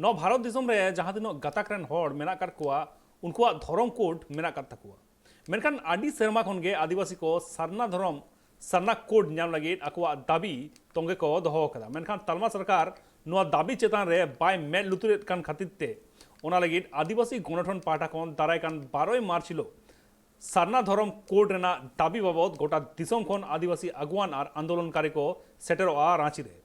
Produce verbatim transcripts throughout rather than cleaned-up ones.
ᱱᱚᱣᱟ ᱵᱷᱟᱨᱚᱛ ᱫᱤᱥᱚᱢ ᱨᱮ ᱡᱟᱦᱟᱸ ᱛᱤᱱᱟᱹᱜ ᱜᱟᱛᱟᱠ ᱨᱮᱱ ᱦᱚᱲ ᱢᱮᱱᱟᱜ ᱟᱠᱟᱫ ᱠᱚᱣᱟ, ᱩᱱᱠᱩᱣᱟᱜ ᱫᱷᱚᱨᱚᱢ ᱠᱳᱰ ᱢᱮᱱᱟᱜ ᱟᱠᱟᱫ ᱛᱟᱠᱚᱣᱟ᱾ ᱢᱮᱱᱠᱷᱟᱱ ᱟᱹᱰᱤ ᱥᱮᱨᱢᱟ ᱠᱷᱚᱱ ᱜᱮ ᱟᱹᱫᱤᱵᱟᱹᱥᱤ ᱠᱚ ᱥᱟᱨᱱᱟ ᱫᱷᱚᱨᱚᱢ, ᱥᱟᱨᱱᱟ ᱠᱳᱰ ᱧᱟᱢ ᱞᱟᱹᱜᱤᱫ ᱟᱠᱚᱣᱟᱜ ᱫᱟᱹᱵᱤ ᱛᱚᱸᱜᱮ ᱠᱚ ᱫᱚᱦᱚ ᱟᱠᱟᱫᱟ᱾ ᱢᱮᱱᱠᱷᱟᱱ ᱛᱟᱞᱢᱟ ᱥᱚᱨᱠᱟᱨ ᱱᱚᱣᱟ ᱫᱟᱹᱵᱤ ᱪᱮᱛᱟᱱ ᱨᱮ ᱵᱟᱭ ᱢᱮᱫ ᱞᱩᱛᱩᱨᱮᱫ ᱠᱟᱱ ᱠᱷᱟᱹᱛᱤᱨ ᱛᱮ, ᱚᱱᱟ ᱞᱟᱹᱜᱤᱫ ᱟᱹᱫᱤᱵᱟᱹᱥᱤ ᱜᱚᱱᱚᱴᱷᱚᱱ ᱯᱟᱦᱴᱟ ᱠᱷᱚᱱ ᱫᱟᱨᱟᱭ ᱠᱟᱱ ᱵᱟᱨᱚᱭ ᱢᱟᱨᱪ ᱦᱤᱞᱳᱜ ᱥᱟᱨᱱᱟ ᱫᱷᱚᱨᱚᱢ ᱠᱳᱰ ᱨᱮᱱᱟᱜ ᱫᱟᱹᱵᱤ ᱵᱟᱵᱚᱛ ᱜᱚᱴᱟ ᱫᱤᱥᱚᱢ ᱠᱷᱚᱱ ᱟᱹᱫᱤᱵᱟᱹᱥᱤ ᱟᱹᱜᱩᱣᱟᱹᱱ ᱟᱨ ᱟᱱᱫᱳᱞᱚᱱᱠᱟᱨᱤ ᱠᱚ ᱥᱮᱴᱮᱨᱚᱜᱼᱟ ᱨᱟᱸᱪᱤ ᱨᱮ᱾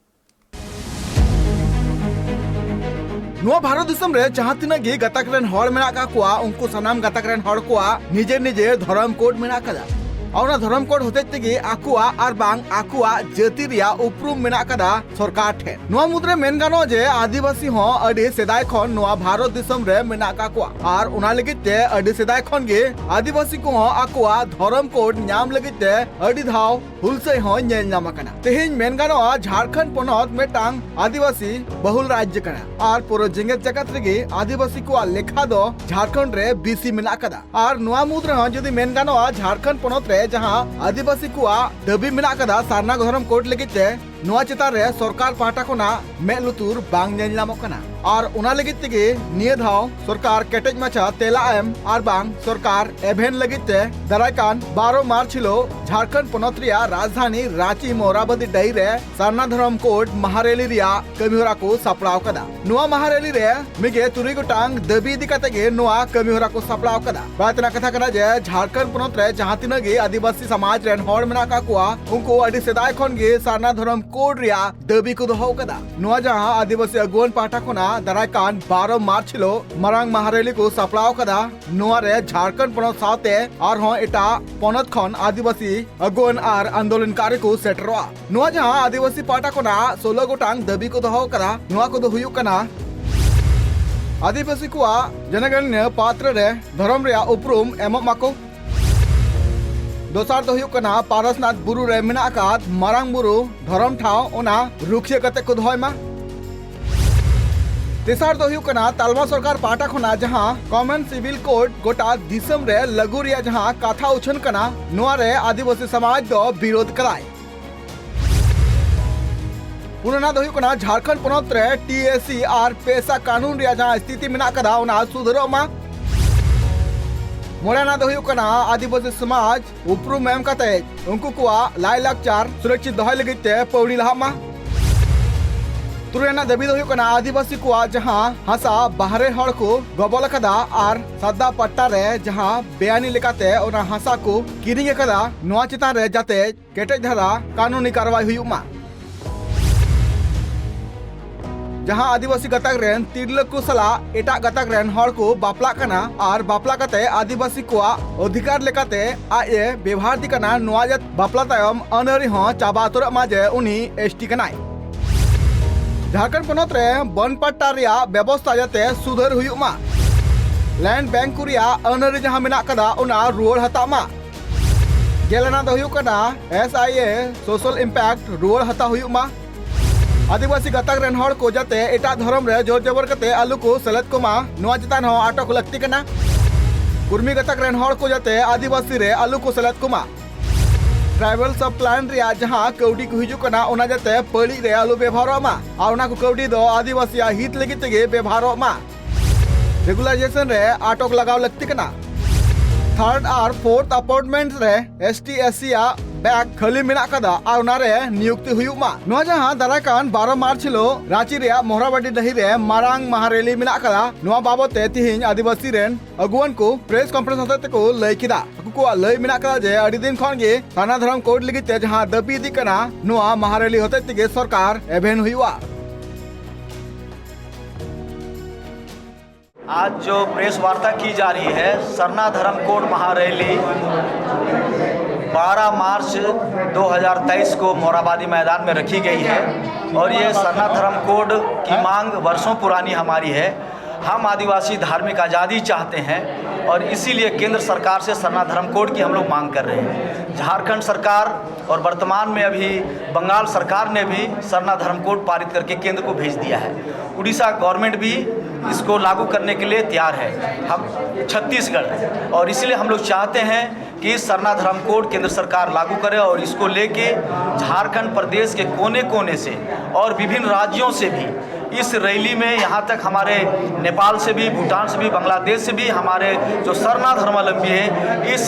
ᱱᱚᱣᱟ ᱵᱷᱟᱨᱚᱛ ᱫᱤᱥᱚᱢ ᱨᱮ ᱡᱟᱦᱟᱸ ᱛᱤᱱᱟᱹᱜ ᱜᱮ ᱜᱟᱛᱟᱠ ᱨᱮᱱ ᱦᱚᱲ ᱢᱮᱱᱟᱜ ᱟᱠᱟᱫ ᱠᱚᱣᱟ, ᱩᱱᱠᱩ ᱥᱟᱱᱟᱢ ᱜᱟᱛᱟᱠ ᱨᱮᱱ ᱦᱚᱲ ᱠᱚᱣᱟᱜ ᱱᱤᱡᱮᱨ ᱱᱤᱡᱮᱨ ᱫᱷᱚᱨᱚᱢ ᱠᱳᱰ ᱢᱮᱱᱟᱜ ᱟᱠᱟᱫᱟ᱾ ᱚᱱᱟ ᱫᱷᱚᱨᱚᱢ ᱠᱳᱰ ᱦᱚᱛᱮᱡ ᱛᱮᱜᱮ ᱟᱠᱚᱣᱟᱜ ᱟᱨ ᱵᱟᱝ ᱟᱠᱚᱣᱟᱜ ᱡᱟᱹᱛᱤ ᱨᱮᱭᱟᱜ ᱩᱯᱨᱩᱢ ᱢᱮᱱᱟᱜ ᱟᱠᱟᱫᱟ ᱥᱚᱨᱠᱟᱨ ᱴᱷᱮᱱ᱾ ᱱᱚᱣᱟ ᱢᱩᱫᱽᱨᱮ ᱢᱮᱱ ᱜᱟᱱᱚᱜᱼᱟ ᱡᱮ ᱟᱹᱫᱤᱵᱟᱹᱥᱤ ᱦᱚᱸ ᱟᱹᱰᱤ ᱥᱮᱫᱟᱭ ᱠᱷᱚᱱ ᱱᱚᱣᱟ ᱵᱷᱟᱨᱚᱛ ᱫᱤᱥᱚᱢ ᱨᱮ ᱢᱮᱱᱟᱜ ᱟᱠᱟᱫ ᱠᱚᱣᱟ ᱟᱨ ᱚᱱᱟ ᱞᱟᱹᱜᱤᱫ ᱛᱮ ᱟᱹᱰᱤ ᱥᱮᱫᱟᱭ ᱠᱷᱚᱱ ᱜᱮ ᱟᱹᱫᱤᱵᱟᱹᱥᱤ ᱠᱚᱦᱚᱸ ᱟᱠᱚᱣᱟᱜ ᱫᱷᱚᱨᱚᱢ ᱠᱳᱰ ᱧᱟᱢ ᱞᱟᱹᱜᱤᱫ ᱛᱮ ᱟᱹᱰᱤ ᱫᱷᱟᱣ ᱦᱩᱞᱥᱟᱹᱭ ᱦᱚᱸ ᱧᱮᱞ ᱧᱟᱢ ᱟᱠᱟᱱᱟ᱾ ᱛᱮᱦᱮᱧ ᱢᱮᱱ ᱜᱟᱱᱚᱜᱼᱟ, ᱡᱷᱟᱲᱠᱷᱚᱸᱰ ᱯᱚᱱᱚᱛ ᱢᱤᱫᱴᱟᱝ ᱟᱹᱫᱤᱵᱟᱹᱥᱤ ᱵᱟᱹᱦᱩᱞ ᱨᱟᱡᱽᱡᱚ ᱠᱟᱱᱟ ᱟᱨ ᱯᱩᱨᱟᱹ ᱡᱮᱜᱮᱛ ᱡᱟᱠᱟᱛ ᱨᱮᱜᱮ ᱟᱹᱫᱤᱵᱟᱹᱥᱤ ᱠᱚᱣᱟᱜ ᱞᱮᱠᱷᱟ ᱫᱚ ᱡᱷᱟᱲᱠᱷᱚᱸᱰ ᱨᱮ ᱵᱮᱥᱤ ᱢᱮᱱᱟᱜ ᱟᱠᱟᱫᱟ᱾ ᱟᱨ ᱱᱚᱣᱟ ᱢᱩᱫᱽ ᱨᱮᱦᱚᱸ ᱡᱩᱫᱤ ᱢᱮᱱ ᱜᱟᱱᱚᱜᱼᱟ, ᱡᱷᱟᱲᱠᱷᱚᱸᱰ ᱯᱚᱱᱚᱛ ᱨᱮ ᱡᱟᱦᱟᱸ ᱟᱹᱫᱤᱵᱟᱹᱥᱤ ᱠᱚᱣᱟᱜ ᱫᱟᱹᱵᱤ ᱢᱮᱱᱟᱜ ᱟᱠᱟᱫᱟ ᱥᱟᱨᱱᱟ ᱫᱷᱚᱨᱚᱢ ᱠᱳᱰ ᱞᱟᱹᱜᱤᱫ ᱛᱮ, ᱱᱚᱣᱟ ᱪᱮᱛᱟᱱ ᱨᱮ ᱥᱚᱨᱠᱟᱨ ᱯᱟᱦᱴᱟ ᱠᱷᱚᱱᱟᱜ ᱢᱮᱫ ᱞᱩᱛᱩᱨ ᱵᱟᱝ ᱧᱮᱞ ᱧᱟᱢᱚᱜ ᱠᱟᱱᱟ᱾ ᱟᱨ ᱚᱱᱟ ᱞᱟᱹᱜᱤᱫ ᱛᱮᱜᱮ ᱱᱤᱭᱟᱹ ᱫᱷᱟᱣ ᱥᱚᱨᱠᱟᱨ ᱠᱮᱴᱮᱡ ᱢᱟᱪᱷᱟ ᱛᱮᱞᱟ ᱮᱢ ᱟᱨ ᱵᱟᱝ ᱥᱚᱨᱠᱟᱨ ᱮᱵᱷᱮᱱ ᱞᱟᱹᱜᱤᱫ ᱛᱮ ᱫᱟᱨᱟᱭ ᱠᱟᱱ ᱵᱟᱨᱚ ᱢᱟᱨᱪ ᱦᱤᱞᱳᱜ ᱡᱷᱟᱲᱠᱷᱚᱸᱰ ᱯᱚᱱᱚᱛ ᱨᱮᱭᱟᱜ ᱨᱟᱡᱽᱫᱷᱟᱱᱤ ᱨᱟᱸᱪᱤ ᱢᱚᱭᱨᱟᱵᱚᱛᱤ ᱰᱟᱹᱦᱤ ᱨᱮ ᱥᱟᱨᱱᱟ ᱫᱷᱚᱨᱚᱢ ᱠᱳᱰ ᱢᱟᱦᱟ ᱨᱮᱞᱤ ᱨᱮᱭᱟᱜ ᱠᱟᱹᱢᱤᱦᱚᱨᱟ ᱠᱚ ᱥᱟᱯᱲᱟᱣ ᱟᱠᱟᱫᱟ᱾ ᱱᱚᱣᱟ ᱢᱟᱦᱟ ᱨᱮᱞᱤ ᱨᱮ ᱢᱤᱫ ᱜᱮ ᱛᱩᱨᱩᱭ ᱜᱚᱴᱟᱝ ᱫᱟᱹᱵᱤ ᱤᱫᱤ ᱠᱟᱛᱮ ᱜᱮ ᱱᱚᱣᱟ ᱠᱟᱹᱢᱤᱦᱚᱨᱟ ᱠᱚ ᱥᱟᱯᱲᱟᱣ ᱟᱠᱟᱫᱟ᱾ ᱵᱟᱲᱟᱭ ᱛᱮᱱᱟᱜ ᱠᱟᱛᱷᱟ ᱠᱟᱱᱟ ᱡᱮ ᱡᱷᱟᱲᱠᱷᱚᱸᱰ ᱯᱚᱱᱚᱛ ᱨᱮ ᱡᱟᱦᱟᱸ ᱛᱤᱱᱟᱹᱜ ᱜᱮ ᱟᱹᱫᱤᱵᱟᱹᱥᱤ ᱥᱚᱢᱟᱡᱽ ᱨᱮᱱ ᱦᱚᱲ ᱢᱮᱱᱟᱜ ᱟᱠᱟᱫ ᱠᱚᱣᱟ, ᱩᱱᱠᱩ ᱟᱹᱰᱤ ᱥᱮᱫᱟᱭ ᱠᱷᱚᱱ ᱜᱮ ᱥᱟᱨᱱᱟ ᱫᱷᱚᱨᱚᱢ ᱠᱳᱰ ᱨᱮᱭᱟᱜ ᱫᱟᱹᱵᱤ ᱠᱚ ᱫᱚᱦᱚ ᱟᱠᱟᱫᱟ᱾ ᱱᱚᱣᱟ ᱡᱟᱦᱟᱸ ᱟᱹᱫᱤᱵᱟᱹᱥᱤ ᱟᱹᱜᱩᱣᱟᱹᱱ ᱯᱟᱦᱴᱟ ᱠᱷᱚᱱᱟᱜ ᱫᱟᱨᱟᱭ ᱠᱟᱱ ᱵᱟᱨᱚ ᱢᱟᱨᱪ ᱦᱤᱞᱳᱜ ᱢᱟᱨᱟᱝ ᱢᱟᱦᱟ ᱨᱮᱞᱤ ᱠᱚ ᱥᱟᱯᱲᱟᱣ ᱟᱠᱟᱫᱟ, ᱱᱚᱣᱟ ᱨᱮ ᱡᱷᱟᱲᱠᱷᱚᱸᱰ ᱯᱚᱱᱚᱛ ᱥᱟᱶᱛᱮ ᱟᱨᱦᱚᱸ ᱮᱴᱟᱜ ᱯᱚᱱᱚᱛ ᱠᱷᱚᱱ ᱟᱹᱫᱤᱵᱟᱹᱥᱤ ᱟᱹᱜᱩᱣᱟᱹᱱ ᱟᱨ ᱟᱱᱫᱳᱞᱚᱱᱠᱟᱨᱤ ᱠᱚ ᱥᱮᱴᱮᱨᱚᱜᱼᱟ᱾ ᱱᱚᱣᱟ ᱡᱟᱦᱟᱸ ᱟᱹᱫᱤᱵᱟᱹᱥᱤ ᱯᱟᱦᱴᱟ ᱠᱷᱚᱱᱟᱜ ᱥᱳᱞᱳ ᱜᱚᱴᱟᱝ ᱫᱟᱹᱵᱤ ᱠᱚ ᱫᱚᱦᱚ ᱟᱠᱟᱫᱟ, ᱱᱚᱣᱟ ᱠᱚᱫᱚ ᱦᱩᱭᱩᱜ ᱠᱟᱱᱟ, ᱟᱹᱫᱤᱵᱟᱹᱥᱤ ᱠᱚᱣᱟᱜ ᱡᱚᱱᱚᱜᱚᱱᱱᱚ ᱯᱟᱛᱨᱚ ᱨᱮ ᱫᱷᱚᱨᱚᱢ ᱨᱮᱭᱟᱜ ᱩᱯᱨᱩᱢ ᱮᱢᱚᱜ ᱢᱟᱠᱚ᱾ ᱫᱚᱥᱟᱨ ᱫᱚ ᱦᱩᱭᱩᱜ ᱠᱟᱱᱟ, ᱯᱟᱨᱟᱥᱱᱟᱛᱷ ᱵᱩᱨᱩ ᱨᱮ ᱢᱮᱱᱟᱜ ᱟᱠᱟᱫ ᱢᱟᱨᱟᱝ ᱵᱩᱨᱩ ᱫᱷᱚᱨᱚᱢ ᱴᱷᱟᱶ, ᱚᱱᱟ ᱨᱩᱠᱷᱤᱭᱟᱹ ᱠᱟᱛᱮ ᱠᱚ ᱫᱚᱦᱚᱭ ᱢᱟ᱾ ᱛᱮᱥᱟᱨ ᱫᱚ ᱦᱩᱭᱩᱜ ᱠᱟᱱᱟ, ᱛᱟᱞᱢᱟ ᱥᱚᱨᱠᱟᱨ ᱯᱟᱦᱴᱟ ᱠᱷᱚᱱᱟᱜ ᱡᱟᱦᱟᱸ ᱠᱚᱢᱚᱱ ᱥᱤᱵᱤᱞ ᱠᱳᱰ ᱜᱚᱴᱟ ᱫᱤᱥᱚᱢ ᱨᱮ ᱞᱟᱹᱜᱩ ᱨᱮᱭᱟᱜ ᱡᱟᱦᱟᱸ ᱠᱟᱛᱷᱟ ᱩᱪᱷᱟᱹᱱ ᱠᱟᱱᱟ, ᱱᱚᱣᱟ ᱨᱮ ᱟᱹᱫᱤᱵᱟᱹᱥᱤ ᱥᱚᱢᱟᱡᱽ ᱫᱚ ᱵᱤᱨᱳᱫᱷ ᱠᱟᱫᱟᱭ᱾ ᱯᱩᱱᱟᱱᱟᱜ ᱫᱚ ᱦᱩᱭᱩᱜ ᱠᱟᱱᱟ ᱡᱷᱟᱲᱠᱷᱚᱸᱰ ᱯᱚᱱᱚᱛ ᱨᱮ ᱴᱤ ᱮᱥ ᱥᱤ ᱟᱨ ᱯᱮᱥᱟ ᱠᱟᱹᱱᱩᱱ ᱨᱮᱭᱟᱜ ᱡᱟᱦᱟᱸ ᱥᱛᱷᱤᱛᱤ ᱢᱮᱱᱟᱜ ᱟᱠᱟᱫᱟ, ᱚᱱᱟ ᱥᱩᱫᱷᱟᱹᱨᱚᱜ ᱢᱟ᱾ ᱢᱚᱬᱮ ᱟᱱᱟᱜ ᱫᱚ ᱦᱩᱭᱩᱜ ᱠᱟᱱᱟ ᱟᱹᱫᱤᱵᱟᱹᱥᱤ ᱥᱚᱢᱟᱡᱽ ᱩᱯᱨᱩᱢ ᱮᱢ ᱠᱟᱛᱮ ᱩᱱᱠᱩ ᱠᱚᱣᱟᱜ ᱞᱟᱭᱼᱞᱟᱠᱪᱟᱨ ᱥᱩᱨᱚᱠᱷᱤᱛ ᱫᱚᱦᱚᱭ ᱞᱟᱹᱜᱤᱫ ᱛᱮ ᱯᱟᱹᱣᱲᱤ ᱞᱟᱦᱟᱜ ᱢᱟ᱾ ᱛᱩᱨᱩᱭ ᱟᱱᱟᱜ ᱫᱟᱹᱵᱤ ᱫᱚ ᱦᱩᱭᱩᱜ ᱠᱟᱱᱟ ᱟᱹᱫᱤᱵᱟᱹᱥᱤ ᱠᱚᱣᱟᱜ ᱡᱟᱦᱟᱸ ᱦᱟᱥᱟ ᱵᱟᱦᱨᱮ ᱦᱚᱲ ᱠᱚ ᱜᱚᱵᱚᱞ ᱟᱠᱟᱫᱟ ᱟᱨ ᱥᱟᱫᱟ ᱯᱟᱴᱴᱟ ᱨᱮ ᱡᱟᱦᱟᱸ ᱵᱮᱟᱭᱤᱱ ᱞᱮᱠᱟᱛᱮ ᱚᱱᱟ ᱦᱟᱥᱟ ᱠᱚ ᱠᱤᱨᱤᱧ ᱟᱠᱟᱫᱟ, ᱱᱚᱣᱟ ᱪᱮᱛᱟᱱ ᱨᱮ ᱡᱟᱛᱮ ᱠᱮᱴᱮᱡ ᱫᱷᱟᱨᱟ ᱠᱟᱹᱱᱩᱱᱤ ᱠᱟᱨᱣᱟᱭ ᱦᱩᱭᱩᱜ ᱢᱟ᱾ ᱡᱟᱦᱟᱸ ᱟᱹᱫᱤᱵᱟᱹᱥᱤ ᱜᱟᱛᱟᱠ ᱨᱮᱱ ᱛᱤᱨᱞᱟᱹ ᱠᱚ ᱥᱟᱞᱟᱜ ᱮᱴᱟᱜ ᱜᱟᱛᱟᱠ ᱨᱮᱱ ᱦᱚᱲ ᱠᱚ ᱵᱟᱯᱞᱟᱜ ᱠᱟᱱᱟ ᱟᱨ ᱵᱟᱯᱞᱟ ᱠᱟᱛᱮ ᱟᱹᱫᱤᱵᱟᱹᱥᱤ ᱠᱚᱣᱟᱜ ᱚᱫᱷᱤᱠᱟᱨ ᱞᱮᱠᱟᱛᱮ ᱟᱡ ᱮ ᱵᱮᱵᱷᱟᱨ ᱫᱤ ᱠᱟᱱᱟ, ᱱᱚᱣᱟ ᱡᱟᱹᱛ ᱵᱟᱯᱞᱟ ᱛᱟᱭᱚᱢ ᱟᱹᱱ ᱟᱹᱨᱤ ᱦᱚᱸ ᱪᱟᱵᱟ ᱩᱛᱟᱹᱨᱚᱜ ᱢᱟ ᱡᱮ ᱩᱱᱤ ᱮᱥ ᱴᱤ ᱠᱟᱱᱟᱭ᱾ ᱡᱷᱟᱲᱠᱷᱚᱸᱰ ᱯᱚᱱᱚᱛ ᱨᱮ ᱵᱚᱱ ᱯᱟᱴᱴᱟ ᱨᱮᱭᱟᱜ ᱵᱮᱵᱚᱥᱛᱷᱟ ᱡᱟᱛᱮ ᱥᱩᱫᱷᱟᱹᱨ ᱦᱩᱭᱩᱜ ᱢᱟ᱾ ᱞᱮᱱᱰ ᱵᱮᱝᱠ ᱠᱚ ᱨᱮᱭᱟᱜ ᱟᱹᱱ ᱟᱹᱨᱤ ᱡᱟᱦᱟᱸ ᱢᱮᱱᱟᱜ ᱟᱠᱟᱫᱟ, ᱚᱱᱟ ᱨᱩᱣᱟᱹᱲ ᱦᱟᱛᱟᱣ ᱢᱟ᱾ ᱜᱮᱞ ᱟᱱᱟᱜ ᱫᱚ ᱦᱩᱭᱩᱜ ᱠᱟᱱᱟ S I A social impact ᱨᱩᱣᱟᱹᱲ ᱦᱟᱛᱟᱣ ᱦᱩᱭᱩᱜ ᱢᱟ᱾ ᱟᱹᱫᱤᱵᱟᱹᱥᱤ ᱜᱟᱛᱟᱠ ᱨᱮᱱ ᱦᱚᱲ ᱠᱚ ᱡᱟᱛᱮ ᱮᱴᱟᱜ ᱫᱷᱚᱨᱚᱢ ᱨᱮ ᱡᱳᱨ ᱡᱚᱵᱚᱨ ᱠᱟᱛᱮ ᱟᱞᱚ ᱠᱚ ᱥᱮᱞᱮᱫ ᱠᱚᱢᱟ, ᱱᱚᱣᱟ ᱪᱮᱛᱟᱱ ᱦᱚᱸ ᱟᱴᱚᱠ ᱞᱟᱹᱠᱛᱤ ᱠᱟᱱᱟ᱾ ᱠᱩᱨᱢᱤ ᱜᱟᱛᱟᱠ ᱨᱮᱱ ᱦᱚᱲ ᱠᱚ ᱡᱟᱛᱮ ᱟᱹᱫᱤᱵᱟᱹᱥᱤ ᱨᱮ ᱟᱞᱚ ᱠᱚ ᱥᱮᱞᱮᱫ ᱠᱚᱢᱟ᱾ ᱴᱨᱟᱭᱵᱟᱞ ᱥᱟᱵ ᱯᱞᱟᱱ ᱨᱮᱭᱟᱜ ᱡᱟᱦᱟᱸ ᱠᱟᱹᱣᱰᱤ ᱠᱚ ᱦᱤᱡᱩᱜ ᱠᱟᱱᱟ, ᱚᱱᱟ ᱡᱟᱛᱮ ᱵᱟᱹᱲᱤᱡ ᱨᱮ ᱟᱞᱚ ᱵᱮᱵᱷᱟᱨᱚᱜ ᱢᱟ ᱟᱨ ᱚᱱᱟ ᱠᱚ ᱠᱟᱹᱣᱰᱤ ᱫᱚ ᱟᱹᱫᱤᱵᱟᱹᱥᱤᱭᱟᱜ ᱦᱤᱛ ᱞᱟᱹᱜᱤᱫ ᱛᱮᱜᱮ ᱵᱮᱵᱷᱟᱨᱚᱜ ᱢᱟ᱾ ᱨᱮᱜᱩᱞᱟᱨᱟᱭᱡᱮᱥᱚᱱ ᱨᱮ ᱟᱴᱚᱠ ᱞᱟᱜᱟᱣ ᱞᱟᱹᱠᱛᱤ ᱠᱟᱱᱟ᱾ ᱛᱷᱟᱨᱰ ᱟᱨ ᱯᱷᱳᱨᱛᱷ ᱟᱯᱚᱭᱮᱱᱴᱢᱮᱱᱴ ᱨᱮ ᱮᱥ ᱴᱤ ᱮᱥ ᱥᱤ ᱟᱜ ᱵᱮᱜᱽ ᱠᱷᱟᱹᱞᱤ ᱢᱮᱱᱟᱜ ᱟᱠᱟᱫᱟ ᱟᱨ ᱚᱱᱟ ᱨᱮ ᱱᱤᱭᱩᱠᱛᱤ ᱦᱩᱭᱩᱜ ᱢᱟ᱾ ᱱᱚᱣᱟ ᱡᱟᱦᱟᱸ ᱫᱟᱨᱟᱭ ᱠᱟᱱ ᱵᱟᱨᱚ ᱢᱟᱨᱪ ᱦᱤᱞᱳᱜ ᱨᱟᱸᱪᱤ ᱨᱮᱭᱟᱜ ᱢᱚᱦᱨᱟᱵᱟᱰᱤ ᱰᱟᱹᱦᱤ ᱨᱮ ᱢᱟᱨᱟᱝ ᱢᱟᱦᱟ ᱨᱮᱞᱤ ᱢᱮᱱᱟᱜ ᱟᱠᱟᱫᱟ, ᱱᱚᱣᱟ ᱵᱟᱵᱚᱛ ᱛᱮ ᱛᱤᱦᱤᱧ ᱟᱹᱫᱤᱵᱟᱹᱥᱤ ᱨᱮᱱ ᱟᱹᱜᱩᱣᱟᱹᱱ ᱠᱚ ᱯᱨᱮᱥ ᱠᱚᱱᱯᱷᱟᱨᱮᱱᱥ ᱦᱚᱛᱮᱡ ᱛᱮᱠᱚ ᱞᱟᱹᱭ ᱠᱮᱫᱟ᱾ ᱩᱱᱠᱩ ᱠᱚᱣᱟᱜ ᱞᱟᱹᱭ ᱢᱮᱱᱟᱜ ᱟᱠᱟᱫᱟ ᱡᱮ ᱟᱹᱰᱤ ᱫᱤᱱ ᱠᱷᱚᱱ ᱜᱮ ᱥᱟᱨᱱᱟ ᱫᱷᱚᱨᱚᱢ ᱠᱳᱰ ᱞᱟᱹᱜᱤᱫ ᱛᱮ ᱡᱟᱦᱟᱸ ᱫᱟᱹᱵᱤ ᱤᱫᱤᱜ ᱠᱟᱱᱟ, ᱱᱚᱣᱟ ᱢᱟᱦᱟ ᱨᱮᱞᱤ ᱦᱚᱛᱮᱡ ᱛᱮᱜᱮ ᱥᱚᱨᱠᱟᱨ ᱮᱵᱷᱮᱱ ᱦᱩᱭᱩᱜᱼᱟ᱾ आज जो प्रेस वार्ता की जा रही है, सरना धर्म कोड महारैली बारह मार्च दो हज़ार तेईस को मोराबादी मैदान में रखी गई है और ये सरना धर्म कोड की मांग वर्षों पुरानी हमारी है। हम आदिवासी धार्मिक आज़ादी चाहते हैं और इसीलिए केंद्र सरकार से सरना धर्म कोड की हम लोग मांग कर रहे हैं। झारखंड सरकार और वर्तमान में अभी बंगाल सरकार ने भी सरना धर्म कोड पारित करके केंद्र को भेज दिया है। उड़ीसा गवर्नमेंट भी इसको लागू करने के लिए तैयार है, हम छत्तीसगढ़, और इसलिए हम लोग चाहते हैं कि सरना धर्म कोड केंद्र सरकार लागू करे और इसको लेके झारखंड प्रदेश के कोने कोने से और विभिन्न राज्यों से भी इस रैली में, यहाँ तक हमारे नेपाल से भी, भूटान से भी, बांग्लादेश से भी हमारे जो सरना धर्मावलंबी हैं, इस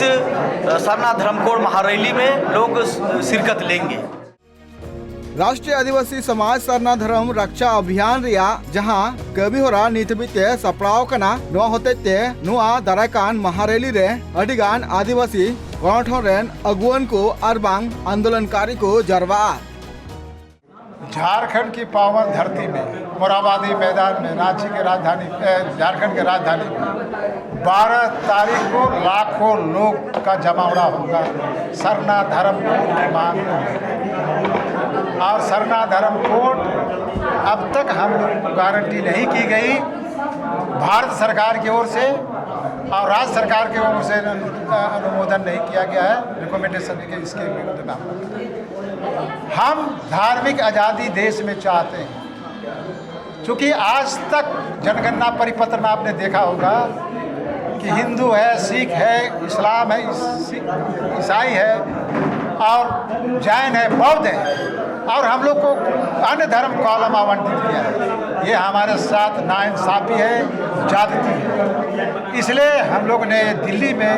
सरना धर्म कोड महारैली में लोग शिरकत लेंगे। ᱨᱟᱥᱴᱨᱤᱭᱚ ᱟᱹᱫᱤᱵᱟᱹᱥᱤ ᱥᱚᱢᱟᱡᱽ ᱥᱟᱨᱱᱟ ᱫᱷᱚᱨᱚᱢ ᱨᱟᱠᱪᱟ ᱚᱵᱷᱤᱭᱟᱱ ᱨᱮᱭᱟᱜ ᱡᱟᱦᱟᱸ ᱠᱟᱹᱢᱤ ᱦᱚᱨᱟ ᱱᱤᱛ ᱦᱟᱹᱵᱤᱡ ᱛᱮ ᱥᱟᱯᱲᱟᱣ ᱟᱠᱟᱱᱟ, ᱱᱚᱣᱟ ᱦᱚᱛᱮᱡ ᱛᱮ ᱱᱚᱣᱟ ᱫᱟᱨᱟᱭ ᱠᱟᱱ ᱢᱟᱦᱟ ᱨᱮᱞᱤ ᱨᱮ ᱟᱹᱰᱤ ᱜᱟᱱ ᱟᱹᱫᱤᱵᱟᱹᱥᱤ ᱜᱚᱱᱚᱴᱷᱚᱱ ᱨᱮᱱ ᱟᱹᱜᱩᱣᱟᱹᱱ ᱠᱚ ᱟᱨ ᱵᱟᱝ ᱟᱱᱫᱳᱞᱚᱱᱠᱟᱨᱤ ᱠᱚ ᱡᱟᱨᱣᱟᱜᱼᱟ᱾ झारखंड की पावन धरती में मोराबादी मैदान में रांची के राजधानी झारखंड के राजधानी में बारह तारीख को लाखों लोग का जमावड़ा होगा सरना धर्म कोड की मांग और सरना धर्म कोड अब तक हम गारंटी नहीं की गई। भारत सरकार की ओर से और राज्य सरकार की ओर से अनुमोदन नहीं किया गया है रिकमेंडेशन के इसके विरुद्ध में हम धार्मिक आज़ादी देश में चाहते हैं। क्योंकि आज तक जनगणना परिपत्र में आपने देखा होगा कि हिंदू है, सिख है, इस्लाम है, ईसाई है और जैन है, बौद्ध है और हम लोग को अन्य धर्म कॉलम आवंटित किया है। ये हमारे साथ नाइंसाफी है, ज्यादती है। इसलिए हम लोग ने दिल्ली में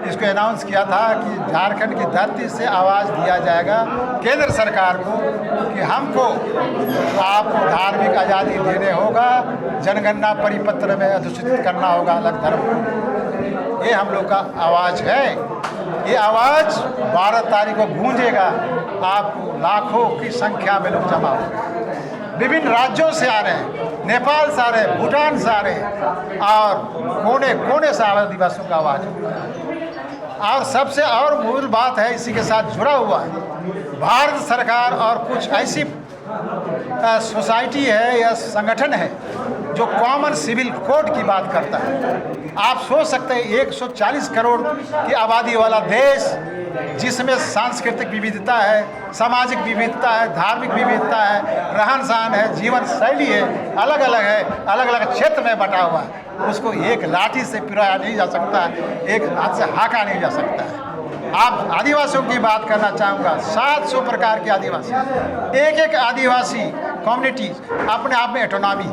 इसको अनाउंस किया था कि झारखंड की धरती से आवाज़ दिया जाएगा केंद्र सरकार को कि हमको आपको धार्मिक आज़ादी देने होगा, जनगणना परिपत्र में अधिसूचित करना होगा अलग धर्म को। ये हम लोग का आवाज़ है। ये आवाज़ बारह तारीख को गूंजेगा, आपको लाखों की संख्या में लोग जमा होंगे। विभिन्न राज्यों से आ रहे हैं, नेपाल से आ रहे हैं, भूटान से आ रहे हैं और कोने कोने से आदिवासियों का आवाज़। और सबसे और मूल बात है, इसी के साथ जुड़ा हुआ है, भारत सरकार और कुछ ऐसी सोसाइटी है या संगठन है जो कॉमन सिविल कोड की बात करता है। आप सोच सकते हैं, एक सौ चालीस करोड़ की आबादी वाला देश, जिसमें सांस्कृतिक विविधता है, सामाजिक विविधता है, धार्मिक विविधता है, रहन सहन है, जीवन शैली है, अलग अलग है, अलग अलग क्षेत्र में बटा हुआ है, उसको एक लाठी से पिराया नहीं जा सकता है, एक हाथ से हाँका नहीं जा सकता है। आप आदिवासियों की बात करना चाहूँगा, सात सौ प्रकार के आदिवासी, एक एक आदिवासी कम्युनिटी अपने आप में एटोनॉमी,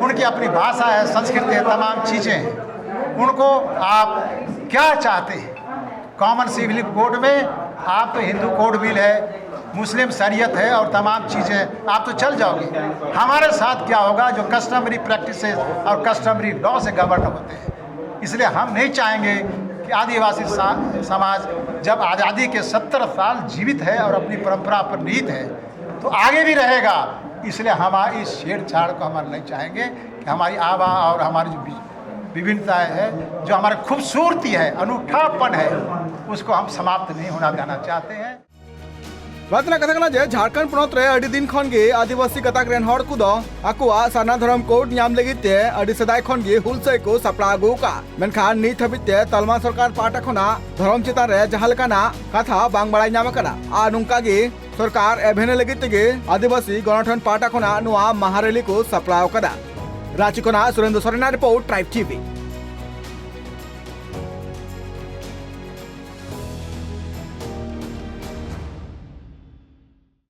उनकी अपनी भाषा है, संस्कृति है, तमाम चीज़ें हैं। उनको आप क्या चाहते हैं? कॉमन सिविल कोड में आप तो हिंदू कोड बिल है, मुस्लिम शरीयत है और तमाम चीज़ें, आप तो चल जाओगे। हमारे साथ क्या होगा जो कस्टमरी प्रैक्टिसेस और कस्टमरी लॉ से गवर्न होते हैं? इसलिए हम नहीं चाहेंगे कि आदिवासी सा-, समाज जब आज़ादी के सत्तर साल जीवित है और अपनी परंपरा पर नीत है, तो आगे भी रहेगा। इसलिए हम इस छेड़छाड़ को हम नहीं चाहेंगे कि हमारी आभा और हमारी जो वि-, विभिन्नताएं हैं, जो हमारी खूबसूरती है, अनूठापन है, उसको हम समाप्त नहीं होना देना चाहते हैं। ᱵᱟᱫᱽ ᱨᱮᱱᱟᱜ ᱠᱟᱛᱷᱟ ᱠᱟᱱᱟ ᱡᱮ ᱡᱷᱟᱲᱠᱷᱚᱸᱰ ᱯᱚᱱᱚᱛ ᱨᱮ ᱟᱹᱰᱤ ᱫᱤᱱ ᱠᱷᱚᱱ ᱜᱮ ᱟᱹᱫᱤᱵᱟᱹᱥᱤ ᱜᱟᱛᱟᱠ ᱨᱮᱱ ᱦᱚᱲ ᱠᱚᱫᱚ ᱟᱠᱚᱣᱟᱜ ᱥᱟᱨᱱᱟ ᱫᱷᱚᱨᱚᱢ ᱠᱳᱰ ᱧᱟᱢ ᱞᱟᱹᱜᱤᱫ ᱛᱮ ᱟᱹᱰᱤ ᱥᱮᱫᱟᱭ ᱠᱷᱚᱱ ᱜᱮ ᱦᱩᱞᱥᱟᱹᱭ ᱠᱚ ᱥᱟᱯᱲᱟᱣ ᱟᱹᱜᱩ ᱟᱠᱟᱫᱼᱟ᱾ ᱢᱮᱱᱠᱷᱟᱱ ᱱᱤᱛ ᱦᱟᱹᱵᱤᱡ ᱛᱮ ᱛᱟᱞᱢᱟ ᱥᱚᱨᱠᱟᱨ ᱯᱟᱦᱴᱟ ᱠᱷᱚᱱᱟᱜ ᱫᱷᱚᱨᱚᱢ ᱪᱮᱛᱟᱱ ᱨᱮ ᱡᱟᱦᱟᱸ ᱞᱮᱠᱟᱱᱟᱜ ᱠᱟᱛᱷᱟ ᱵᱟᱝ ᱵᱟᱲᱟᱭ ᱧᱟᱢ ᱟᱠᱟᱱᱟ᱾ ᱟᱨ ᱱᱚᱝᱠᱟ ᱜᱮ ᱥᱚᱨᱠᱟᱨ ᱮᱵᱷᱮᱱ ᱞᱟᱹᱜᱤᱫ ᱛᱮᱜᱮ ᱟᱹᱫᱤᱵᱟᱹᱥᱤ ᱜᱚᱱᱚᱴᱷᱚᱱ ᱯᱟᱦᱴᱟ ᱠᱷᱚᱱᱟᱜ ᱱᱚᱣᱟ ᱢᱟᱦᱟ ᱨᱮᱞᱤ ᱠᱚ ᱥᱟᱯᱲᱟᱣ ᱟᱠᱟᱫᱟ᱾ ᱨᱟᱸᱪᱤ ᱠᱷᱚᱱᱟᱜ ᱥᱩᱨᱮᱱᱫᱨᱚ ᱥᱚᱨᱮᱱᱟᱜ ᱨᱤᱯᱳᱨᱴ, ᱴᱨᱟᱭᱤᱵᱽ ᱴᱤᱵᱷᱤ᱾